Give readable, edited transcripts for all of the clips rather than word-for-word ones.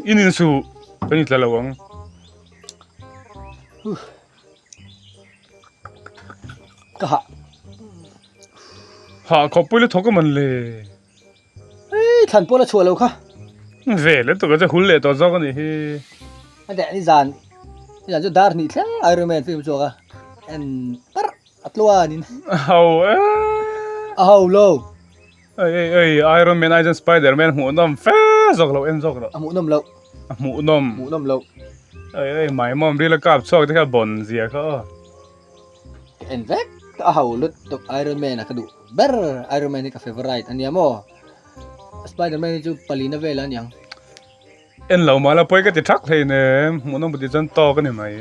In in su kan in tla lo ang. Ka hah. Hah khawp pui la thawk a man le. Hei thlan pawh la chhuah lo kha. Ve le tuk a che hul leh tawh zawk a nih hi. A deh ni zan ni zan chu dar hnih thleng Iron Man film chhuak a en parh a tluan in. A ho e. A ho lo. Ei ei ei Iron Man ai chuan Spider Man hmuh nawm fe zawk lo en zawk rawh. A hmuh nawm loh. A hmuh nawm. Hmuh nawm loh. Ei ei maimawm ril a kap chhuak te kha bon zia kha aw. Ka en vek a ho lutuk Iron Man a ka duh ber Iron Man hi ka favourite ania maw Spider Man hi chu palina vel a niang. En lo mah la pawi ka ti thak hlei nem hmuh nawm pawh chuan tawk a ni mai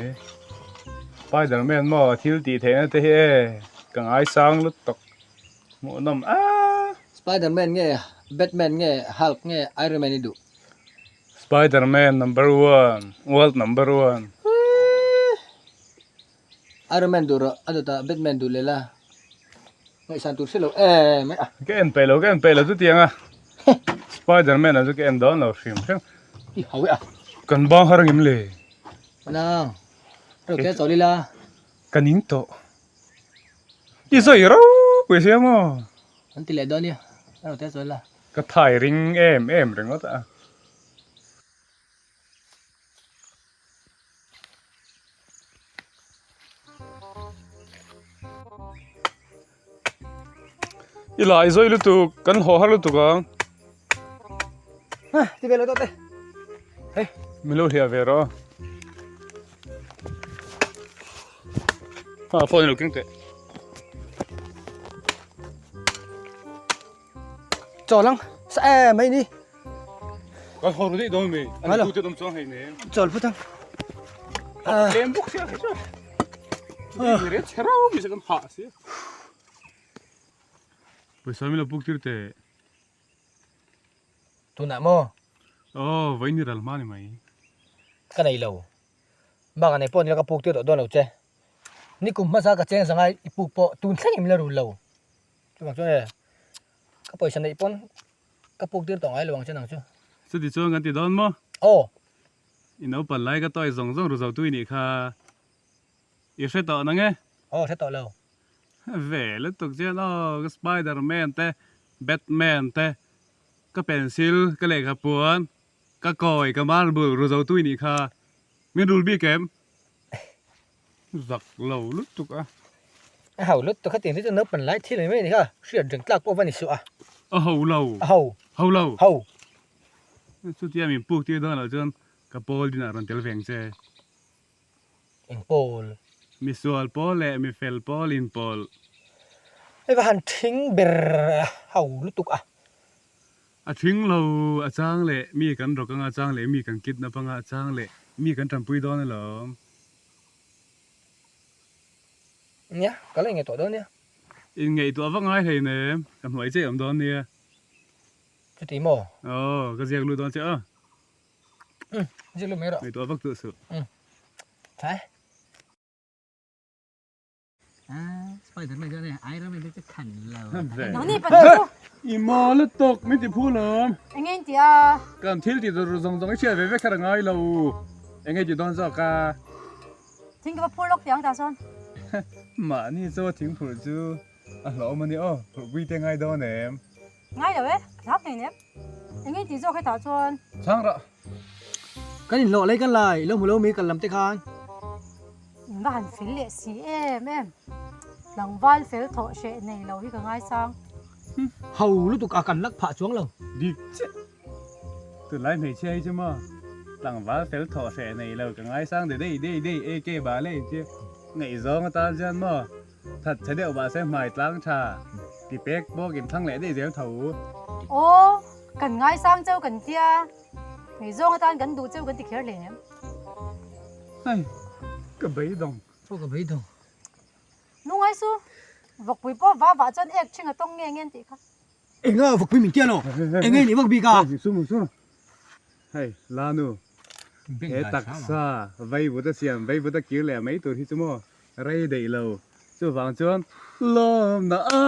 Spider Man maw thil tih theihna te hi e ka ngaisang lutuk hmuh nawm a. Spider Man nge Batman nge Hulk nge Iron Man i duh. Spider Man number one world number one. Iron Man duh rawh a dawtah Batman duh leh la ngaihsan tur hrelo em mai a. Ka en peih lo ka en peih lo chutiang a Spider Man ah chu ka en dawn lo hrim hrim. I hau e a. Kan bang har ngim le. Nang ro ke chawl ila. Ka ning tawh. I sawi ropui sia maw. An ti leh dawn nia ro te chawl ila. Ka thai ring em em ringawt a. I lai zawi lutuk kan haw har lutuk ang. Ha ti ve lo tawh te. Hei min lo hliah ve rawh. Ha phone lo keng teh. Chaw lang sa em mai ni. Kan haw ru daih dawn mi. An tu te dawm chuang hei ne. Chawl phut ang. Tlem bawk sia kha chu. Ni re chhe rau mi se kan hah sia. Pawisa min lo puk tir teh. Tunah maw? Aw, vawi ni ral hma ni mai. Ka nei lo. Bak a nei pawh ni lo ka puk tir tawh dawn lo che. Nikum hmasa ka cheng zangai i puk pawh tun thleng in la rul lo. Chuvang chuan e ka pawisa neih pawn ka puk tir tawh ngai lo ang che nang chu. Chuti chuan kan ti dawn maw? Aw. I naupang lai ka tawi zawng zawng ru zo tui nih kha i hre tawh nang e? Aw hre tawh lo. Ve lutuk chian aw ka spider man te batman te ka pencil ka lehkha puan ka kawi ka marble ru zo tui nih kha min rul bik em? Zak lo lutuk a. A ho lutuk kha tiang te chu naupang lai thil mai mai a ni kha, hriat reng tlak pawh va ni suh a. A ho lo. A ho. Ho lo. Ho. Chutia min puk tir dawn loh chuan ka pawl dinah rawn tel veng che. Eng pawl? Misual pawl leh mifel pawl in pawl. Hei va han thing ber a ho lutuk a. A thing lo, a chang leh mi kan rawk anga, a chang leh mi kan kidnap anga, a chang leh mi kan tanpui dawn alawm. Nia, ka la inngei tawh dawn nia. Inngeih tuah vak ngai hlei nem, ka hnuai chiah awm dawn nia. Chuti maw? Aw, ka ziak lut dawn chiah a. Umm, ziak lut mai rawh. Ngaihtuah vak duh suh. Umm, tha e. Spider Man chuan Iron Man chu khan lo. Nang ni pahnih chu. I maw lutuk min ti phu lawm. Enge in ti a? Kan thil ti tur zawng zawng i hriat ve vek kha ka ngai lo. Enge ti dawn zawk a? Thing ka va phur lawk tih ang tah chuan. Mahni chaw thing phurh chu a hlauhawm a ni aw, phurhpui te ngai dawn em? Ngai lo e, ka thak hlei nem. Enge in ti zawk hetah chuan? Chhang rawh. Kan inhlawh lei kan lai, i lo hmu lo mi kal lam te khan. In va han fel leh si em em. Tlangval fel thawh hreh nei lo hi ka ngaisang. Ho lutuk a kan lak phah chuang lo. Dik chiah. Tunlai hmeichhia hi chu maw tlangval fel thawh hreh nei lo ka ngaisang de dei dei dei AK ba leh in chu ngaihzawng atan chuan maw that chhe deuh mahse hmai tlang tha ti pek bawk in thlang leh daih zel tho. Aw kan ngaisang cheu kan tia ngaihzawng atan kan duh cheu kan ti kher hle em. Hei ka beidawng. Aw ka beidawng. Nungai su vawkpui pawh va vah chuan ek ṭhing a tawng nge nge an tih kha. Enga vawkpui min tia lo, enge nih vak bik a? Su su, hei Lanu, he taksa vaivut a siam, vaivut a kir leh mai tur hi chu maw rei daih lo, chuvang chuan lawmna a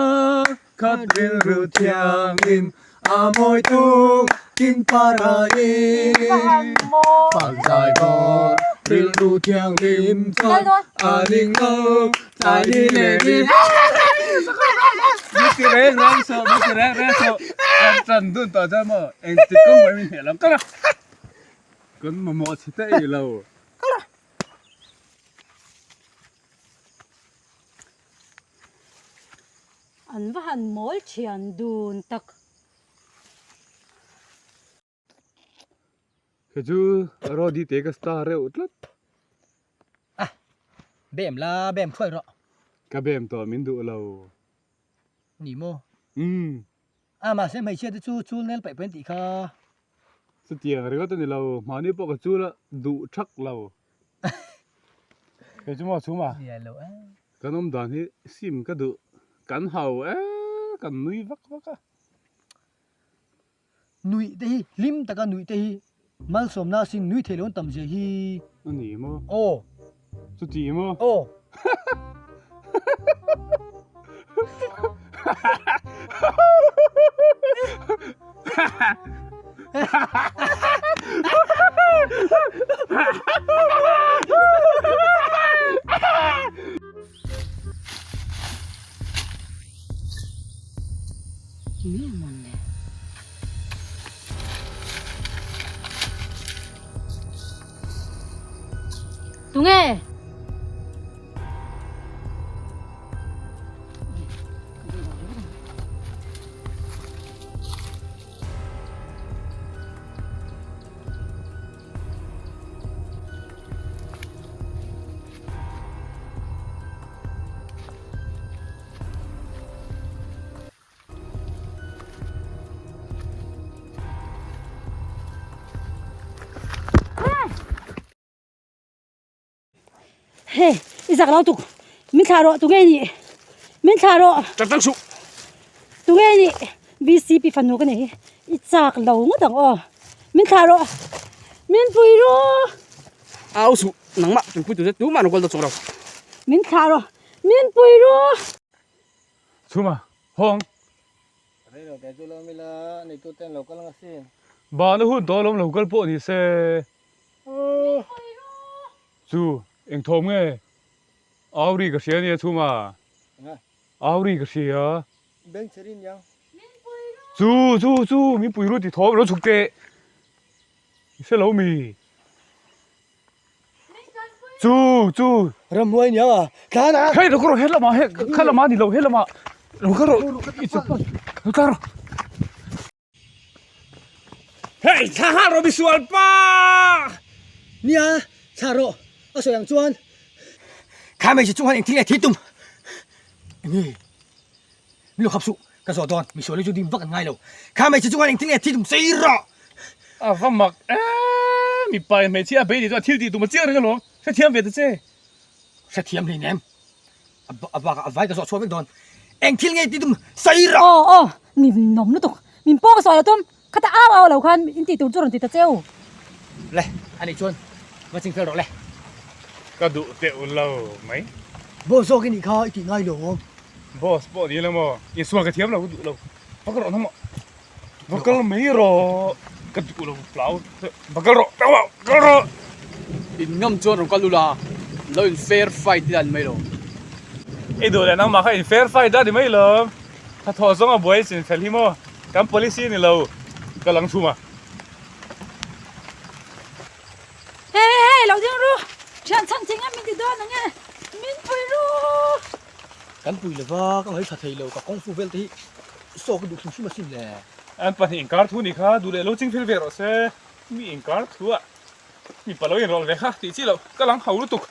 khat rilru thiangin A mawi tung tin parai Fak zai vawr rilru thianghlim chuan a ning lo tlai ni leh ni Mi ti reng reng suh, mi ti reng reng suh. Kan tan dun tawh chuan maw engtik kawng mai min hneh lam kal a. Kan mamawh chhe te ei lo. An va han mawl thian dun tak. Kei chu Rody te ka star reuh tlat. A bem la bem thuai rawh. Ka bem tawh min duh lo. Ni maw? Umm. A mahse hmeichhia te chu chul nel paih paih an tih kha. Chutiang ringawt a ni lo, mahni pawh ka chul a duh thak lo. Kei chu maw chhum a? Kan awm dan hi sim ka duh, kan hau e, kan nui vak vak a. Nuih te hi, hlim taka nuih te hi malsawmna asin nui theih loh an tam zia hi. A ni maw? Aw. Chuti maw? Aw. Nge mawn le? Tunge? Hei, i zak lo tuk. Min thlah rawh, tunge nih? Min thlah rawh. Tang tang suh. Tunge nih? BCP fanu ka nei hi. I chak lo ngawt ang aw. Min thlah rawh. Min pui rawh. Au suh, nangmah min pui tur che tumah an rawn kal dawn chawk lo. Min thlah rawh. Min pui rawh. Chhuma, hawng. Rei lo te chu lo mila neitu ten lo kal ang asin. Bahna hun tawh alawm lo kal pawh ni se. Chu, eng thawm nge? Auri ka hria ania Chhuma. Auri ka hria. Beng chhe rin yang. Chu, chu, chu, min pui ru ti thawm lo chhuk teh. I hre lo mi? Chu chu. Ramhuai nia a tlan a. Hei lo kal rawh he lamah he kha lamah a ni lo he lamah lo kal rawh i chu lo tlan rawh. Hei thla nghal rawh misual pa. Nia thla rawh a sawi ang chuan kha hmeichhe chung han engthil nge thil tum enge min lo khap suh ka zawh dawn misual hi chu dim vak an ngai lo kha hmeichhe chung han engthil nge thil tum sei rawh. A va mak em mipa in hmeichhia a bei tih chu a thil tih tum a chiang reng alawm hrethiam ve ta che. Hrethiam hlei nem a bakah a vai ka zawh chhuak vek dawn engthil nge tih tum sei rawh. Aw aw min nawm lutuk min pawng sawi lo tum khata au au lo khan in tih tur chu rawn ti ta che u. Le anih chuan va ching fel rawh le. Ka duh teuh lo mai. Boss zawk i nih kha i tih ngai lo. Boss pawh ni lo maw insual ka thiam lo ka duh lo va kal rawh hnamah. Va kal mai rawh ka duh lo hlau va kal rawh kal rawh kal rawh. In ngam chuan rawn kal ula lo in fair fight ila ni mai lo. I duh leh nangmah kha in fair fight a ni mai lo. Tha thawh zawng a buai chin fel hi maw kan policy ni lo ka lang thum a. Hei hei hei lo ding ru thian chhan thing a min ti dawn ang e min pui ru. Kan pui lova ka ngaithla thei lo ka kawng fu vel te hi saw ka duh hrim hrim asin le. An pahnih inkar thu ni kha duh leh lo ching fel ve rawh se mi inkar thu ah mipa lo inrawlh ve kha tih chi loh ka lang ho lutuk.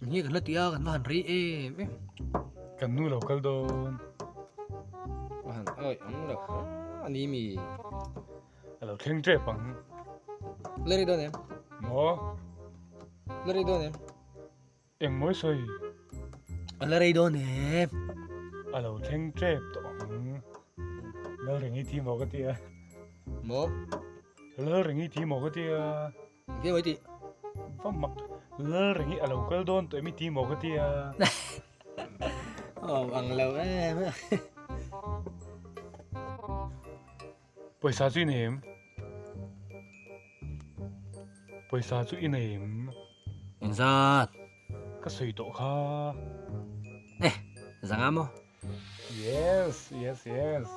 Nge kan la tih a kan va han rei em em. Kan nu lo kal dawn. Va han awi ang lo a ni mi. A lo thleng tep ang. La rei dawn em? Maw? La rei dawn em? Eng mawi sawi? A la rei dawn em? A lo thleng tep tawh ang. Lal reng i thi maw ka ti a. Maw? Lal reng i thi maw ka ti a. Engtin maw i tih? Va mak lal reng hi a lo kal dawn tawh em i ti maw ka ti a. Awm ang lo em. Pawisa chu i nei em? Pawisa chu i nei em? Engzat? Ka sawi tawh kha. Eh, zanga maw? Yes, yes, yes.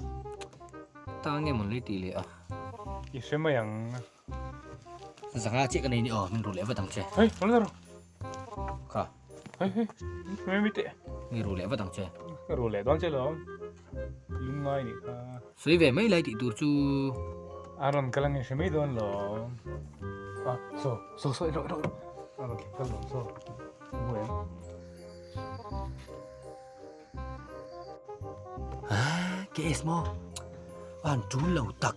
Tang nge mawn lei tih leh a? I hre mai ang. Zanga chiah ka nei ni aw, min ru leh vat ang che. Hei, rawn la rawh. Kha. Hei, hei, mai mi teh. Mi ru leh vat ang che. Ka ru leh dawn che lawm. Lungngai nih kha. Sawi ve mai lai tih tur chu. A rawn kal ange hre mai dawn lawm. Ah, saw, saw, saw, rawh, rawh. A rawn kal dawn, saw. Hmu em? Ah, KS maw? A han tul lo tak.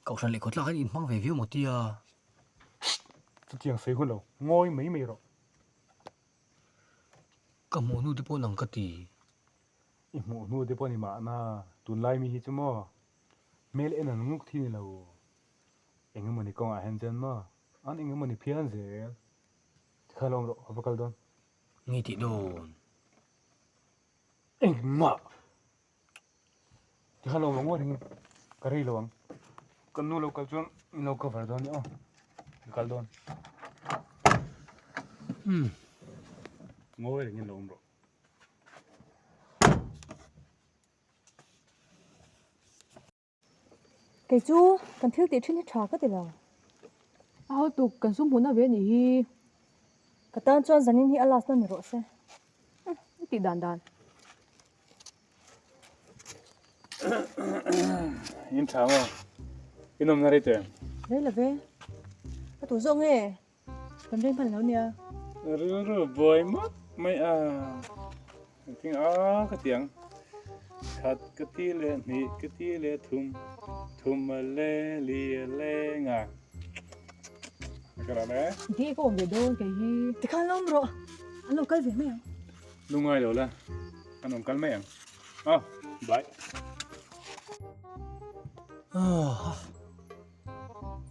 Kohhran leh khawtlak hian inhmang ve viau maw tia? Chutiang sawi hun lo, ngawi mai mai rawh. Ka hmuh hnu te pawh nang ka ti. I hmuh hnu te pawh ni mahna, tunlai mi hi chu maw hmel en an nguk thi ni lo. Eng emawni kawngah hian chuan maw an eng emawni phian zel. Tikha lawm rawh, ka va kal dawn. Nge tih dawn? Engmah! Tikhan lo ngawi reng in ka rei lo ang. Ka nu lo kal chuan min lo cover dawn nia aw. Ka kal dawn. Umm. Ngawi reng in lo awm rawh. Kei chu kan thil tih thin hi tha ka ti lo. A ho tuk kan sum hmuhna ve anih hi. Ka tan chuan zanin hi a last na ni rawh se. I tih dan dan. In tha maw? In awmna rei teh em? Rei lo ve. Ka tu zawk nge? Kan rei hman lo nia. Rilru buai mawp mai a. Engtin a ka ti ang. Khat ka ti leh hnih ka ti leh thum. Thum a le li a leng a. Ka ram e. Nge ka awm ve dawn kei hi. Tikhan lo awm rawh. An lo kal ve mai ang. Lungngai lo la. An awm kal mai ang. Aw, bye. Aww.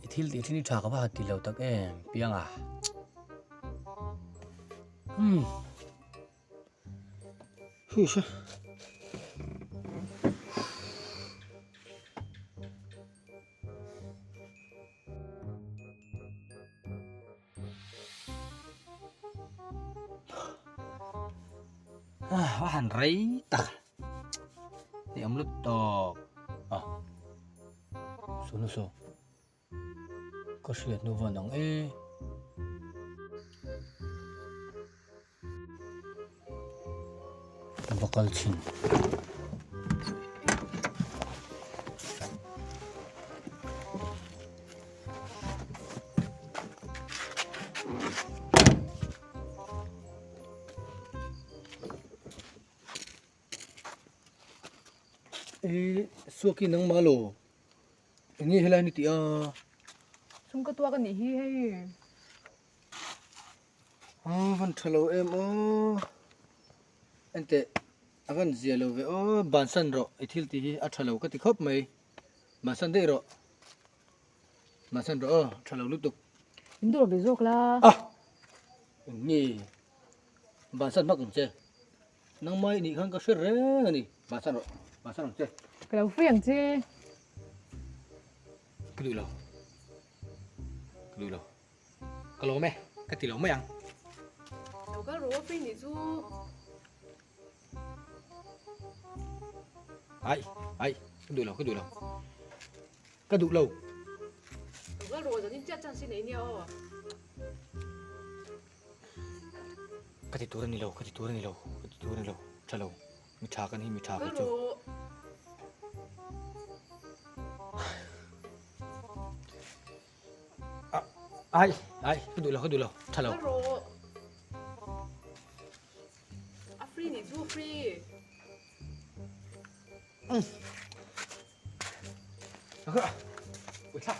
I thil tih thin hi tha ka va han ti lo tak em piang a. Hmm. Hush. Ah, va han rei tak. Ni awm lut tawp. Ah. Sunu saw. Ka hriat hnu vawn ang e. Ka va kal chhin. Ih suakin nangmah lo. Eng nge helai ni tih a? Sum ka tuak a nih hi hei. A van tha lo em aw. Enteh a van zia lo ve aw. Bansan rawh i thil tih hi a tha lo ka ti khawp mai. Bansan daih rawh. Bansan rawh aw tha lo lutuk. In dawr ve zawk la. A! Eng nge? Bansan hmak ang che. Nangmah i nih khan ka hre reng a ni. Bansan rawh, bansan ang che. Ka lo free ang che. Ka duh lo. Ka duh lo. Ka lawm e, ka ti lo mai ang. Lo kal rawh a free nih chu. Ai, ai, ka duh lo, ka duh lo. Ka duh lo. Lo kal rawh zanin chiah chance i nei nia aw. Ka ti tur a ni lo, ka ti tur a ni lo, ka ti tur a ni lo, tha lo, mi tha kan hi mi tha ka chu. Ai, ai, ka duh lo, ka duh lo, tha lo. A free nih chu free. Ui thla.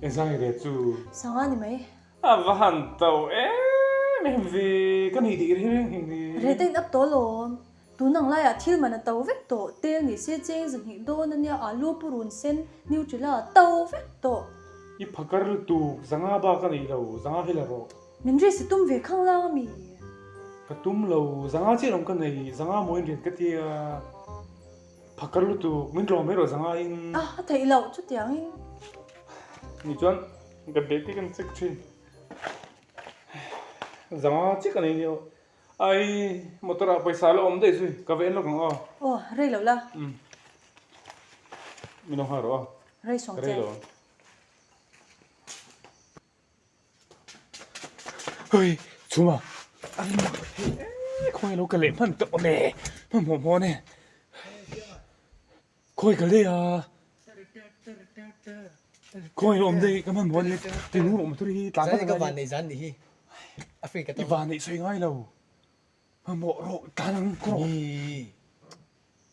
Engzang i chu? Sanga ni mai. A va han to em em ve, ka nei dik reng reng hi ni. Reta in up tawh alawm. Tun ang laiah thil man a to vek tawh, tel ni se cheng zahnih dawn a nia, alu purun sen, Nutella a to vek tawh. I phakar lutuk, zanga bak a nei lo, zanga hi la rawh. Min ri si tum ve khang lang a mi? Ka tum lo, zanga chiah lawm ka nei, zanga mawiin rian ka tia. Phakar lutuk, min tlawm mai rawh zanga in. A, a theih loh chutiang in. Ni chuan ka bag te kan check thin. Zanga chiah ka nei nia aw. Ai, motor ah pawisa la awm daih zui, ka va en lawk ang aw. Aw, rei lo la. Umm. Min lo nghal rawh aw. Rei sawng che. Ka rei lo ang. Hei, chhuma. A rin mak hei e, khawnge lo ka leh hman tawh awm e. Hmanhmawh hmawn e. Khawi ka lei a. Khawi awm daih ka hmanhmawh ania. Tinur awm tur hi tlan Zan ka van neih zan nih hi. Africa I van neih sawi ngai lo. Hmanhmawh rawh tlan ang kawr rawh.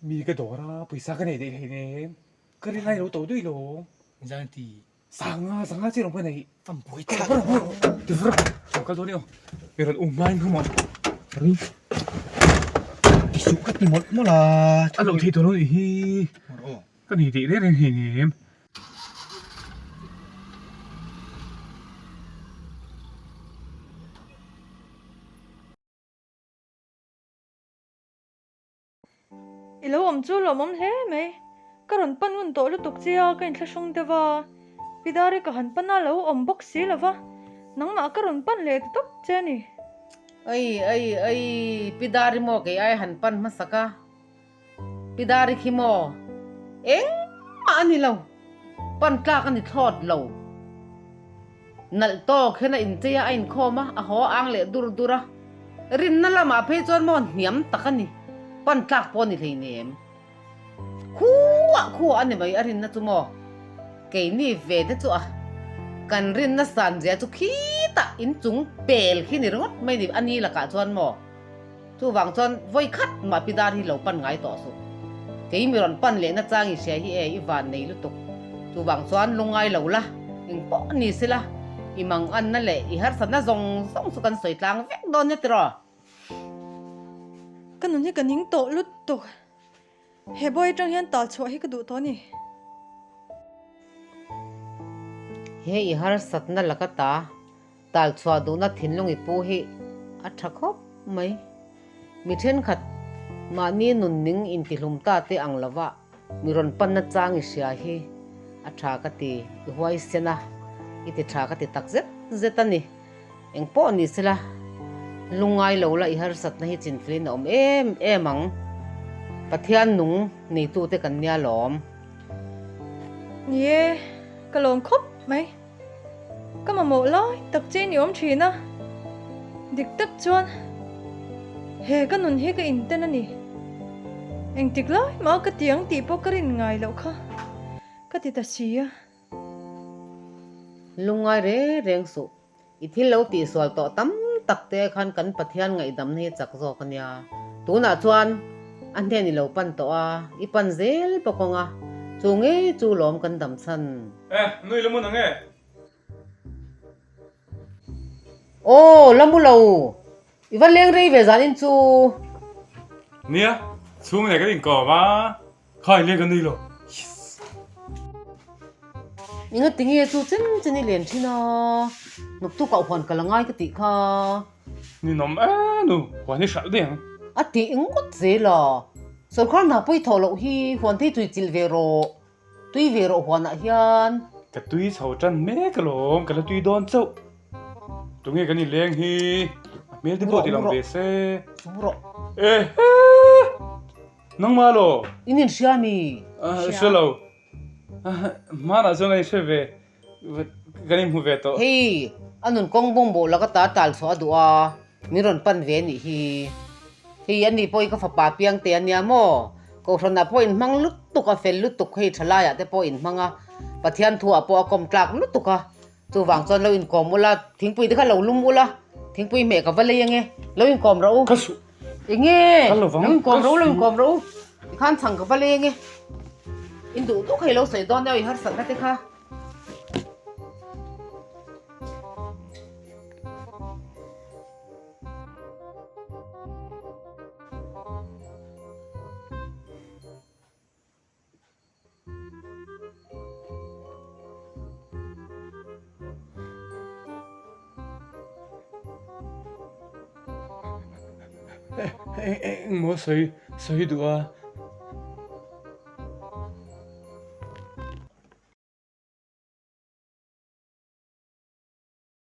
Mi ka dawr a pawisa ka nei daih hleinem. Ka rin ai lo to daih lo. Zan ti. Sanga sanga chiah lawm ka nei. Am buai thlak. Ti vur a. Ka kal dawn i aw. Mi rawn um hmain hmanhmawh. Ring. Ti suh ka ti mawlh mawlh a. A lo thei tawh lo nih hi. Ka nei tih reng reng hleinem. I lo awm chu lawmawm hle mai. Ka rawn pan ngun tawh lutuk che a, ka inthlahrung deuh a. Pidari ka han pan a, lo awm bawk si lo va. Nangmah ka rawn pan leh ta tawp che a ni. Ei, ei, ei, Pidari maw kei ai han pan hmasak a. Pidari khi maw? Engmah a ni lo. Pan tlak a ni thlawt lo. Nalh tawk hian a inchei a, a inkhawm a, a haw ang leh dur dur a. Rinna lamah phei chuan maw hniam tak a ni. Pan tlak pawh a ni hleinem. Khuah khuah a ni mai a rinna chu maw? Keini ve te chu a kan rinna san zia chu khitah inchung pel khi ni ringawt mai ni a ni lakah chuan maw? Chuvang chuan vawi khat mah pi dar hi lo pan ngai tawh suh. Kei mi rawn pan lehna chang i hria hi e, i van nei lutuk. Chuvang chuan lungngai lo la, eng pawh ni sela, i manganna leh i harsatna zawng zawng chu kan sawi tlang vek dawn nia tiraw? Ka nun hi ka ning tawh lutuk. He bawi atang hian tal chhuah hi ka duh tawh a ni. He i harsatna laka ta tal chhuah duhna thinlung i pu hi a tha khawp mai. Mi thenkhat mahni nun ning intihlum ta te ang lova mi rawn panna chang i hria hi a tha ka ti, i huaisen a, i ti tha ka ti tak zet zet a ni. Eng pawh ni sela, lungngai lo la i harsatna hi chinfilin a awm em em ang. Pathian nung neitute kan nia lawm. Ni e, ka lawm khawp mai. Ka mamawh lai tak che ni awm thin a. Dik tak chuan he ka nun hi ka inten a ni. Engtik lai mah ka ti ang tih pawh ka rin ngai loh kha ka ti ta si a. Lungngai reng reng suh. I thil lo tihsual tawh tam tak te khan kan Pathian ngaihdamna hi chak zawk a nia. Tunah chuan a hnen i lo pan tawh a, i pan zel bawk ang a, chu ngei chu lawm kan dam chhan. E, nui la mun ang e. Aw, la mu lo. I va leng rei ve zan in chu. Nia, chhung leh kan inkawm a. Khai le ka nui lo. Yes. Inga tinge chu chen chen i len thin a. Nuk tu kau huan ka la ngai ka tih kha. Ni nawm e nu, huan hi hralh daih ang. A tih ngawt zel a. Sawrkar hna pawi thawh loh hi huan thei tui chilh ve rawh. Tui ve rawh huanah hian. Ka tui chho tan mek alawm, ka la tui dawn chauh. Tunge kan inleng hi? A hmel te pawh ti lang ve se. Chu rawh. Ehe! Nangmah law? In inhria mi? Hria lo. Hmanah chuan kan inhre ve, kan inhmu ve tawh. Hei, a nun kawng bawngbaw laka ta tal chhuah a duh a, min rawn pan ve anih hi. Hei, ani pawh hi ka fapa piang te ania maw? Kohhranah pawh inhmang lutuk a, fel lutuk hei thalaiah te pawh inhmang a, Pathian thuah pawh a kawm tlak lutuk a, Chuvang chuan lo inkawm ula, thingpui te kha lo lum ula, thingpui hmeh ka va lei ange, lo inkawm rawh u. Ka suh. Enge? Ka lovang. Lo inkawm rawh u, lo inkawm rawh u. Tikhan chhang ka va lei ange. In duh duh kha i lo sawi dawn nia i harsatna te kha. Engmaw sawi sawi duh a.